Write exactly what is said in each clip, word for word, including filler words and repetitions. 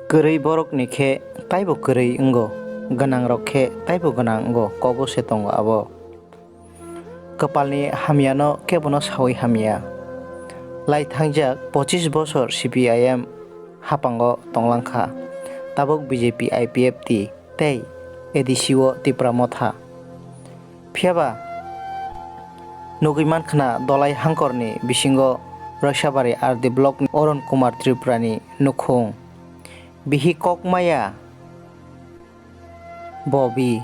Kwrwi borokni khe taibo kwrwi wngo, gwnangrok khe taibo gwnang wngo, kobo se tongo abo. Kwpalni hamyano kebono saui hamya. Lai thangjak pochis bosor C P I M haphango tonglangkha, tabuk B J P I P F T tei A D C o Tipra Motha. Phiyaba nugui mankhna Dolai Hangkorni bisingo Roisabari R D blockni Arun Kumar Tripurani nukhung. Bihi kok maya bo bi.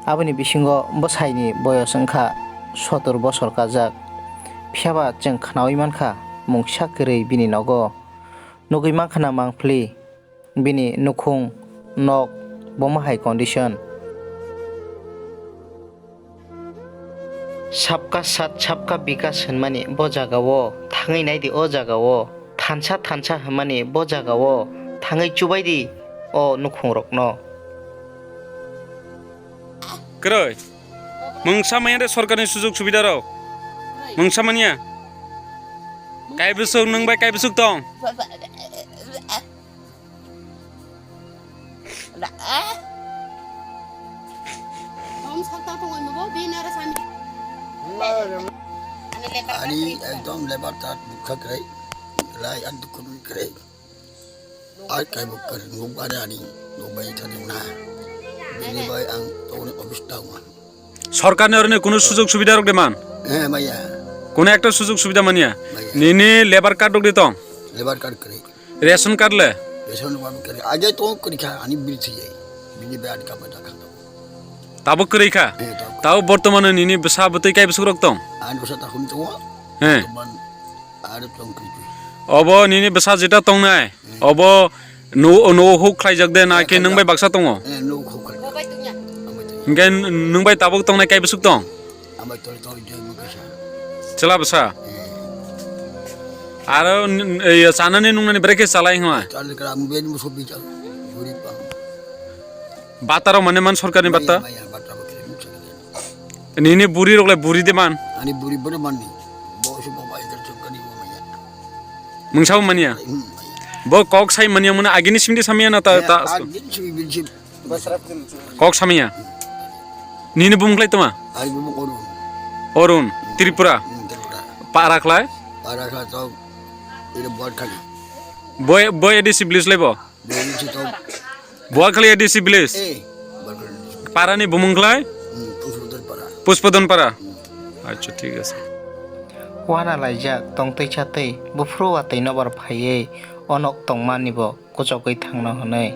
Aboni bisingo bwsaini boyos wngkha sotor bosor kajak. Phiyaba chwng khnaui mankha mungsa kwrwi bini nogo. Nugui mankhna mangphli. Bini nukhung, nok, bomo hai condition. Sabka sat, sabka bikas hwnmani bo jagao thangwi naidi o jagao, thansa thansa hwnmani bo jagao thangwi chubaidi o nukhungrokno. Kwrwi. Mungsa manya de sorkarni sujog subida rok. Mungsa manya. Kaibwswk nwng bai kaibwswk tong. Ani ekdom lebar ta dukha kwrwi, lai an dukha kwrwi. Ai kaibo kwrwi nuk bare ani nuk bai thani na. Bini bai ang tongni office ta wngma. Sorkarni oroni kunu sujog subida rok de man? Eh, maya. Kunu ekta sujog subida manya? Maya. Nini labour card rok de tong? Labour card kwrwi. Ration card le? Ration card kwrwi. Ajai tong kwrwi kha, ani bill thwijai. Bini bai ani kama da kha. Tabo kwrwi kha? Eh, tabo. Tabo bortomano nini bwsa bwtwi kaibwswk rok tong? Ani bwsa takhum tongo. Eh. Bortoman aro tong kwrwi. Obo nini bwsa jeta tongnai? Hmm. Obo no, no huk khlaijak de na khe nwng bai baksa tongo? Eh, no huk khlaijak. Amai tongo. Hingke nwng bai tabuk tongnai kaibwswk tong? Amai tong tong joi mukasa. Chwla bwsa? Eh. Aro n-, n-, iya, chanani nungnani bwrwi khe chalai hwnba? Chali kra, ang bini muso bijak. Gurib ang. Bata rok mane man sorkarni bata? Maya, maya, bata bo khe muksa khe. Nini buri rok le buri de man? Ani buri bwrwi manni. Bo se bo bai kar sorkarni bo maya. Mungsa bo manya? Hmm, maya. Bo kok sai manya muna agini simdi samya na ta, eh, ta? Agini simi bilsi. Kok samya? Nini bumung khlai toma? Ani bumung Arun. Arun, Tripura. Hmm, Tripura. Para khlai? Para khlai to, ina Buarkhali. Boy, boy A D C village lai bo? Boy A D C to. Buarkhali A D C village? Eh, Buarkhali. Para ni bumung khlai? Hmm, Puspodon para. Puspodon para? Hmm. Acha, thik ase. Wana laijak tongtwi chatwi buphuru watwi nobar phaiwi onok tongmani bo kuchukgwi thangno hwnwi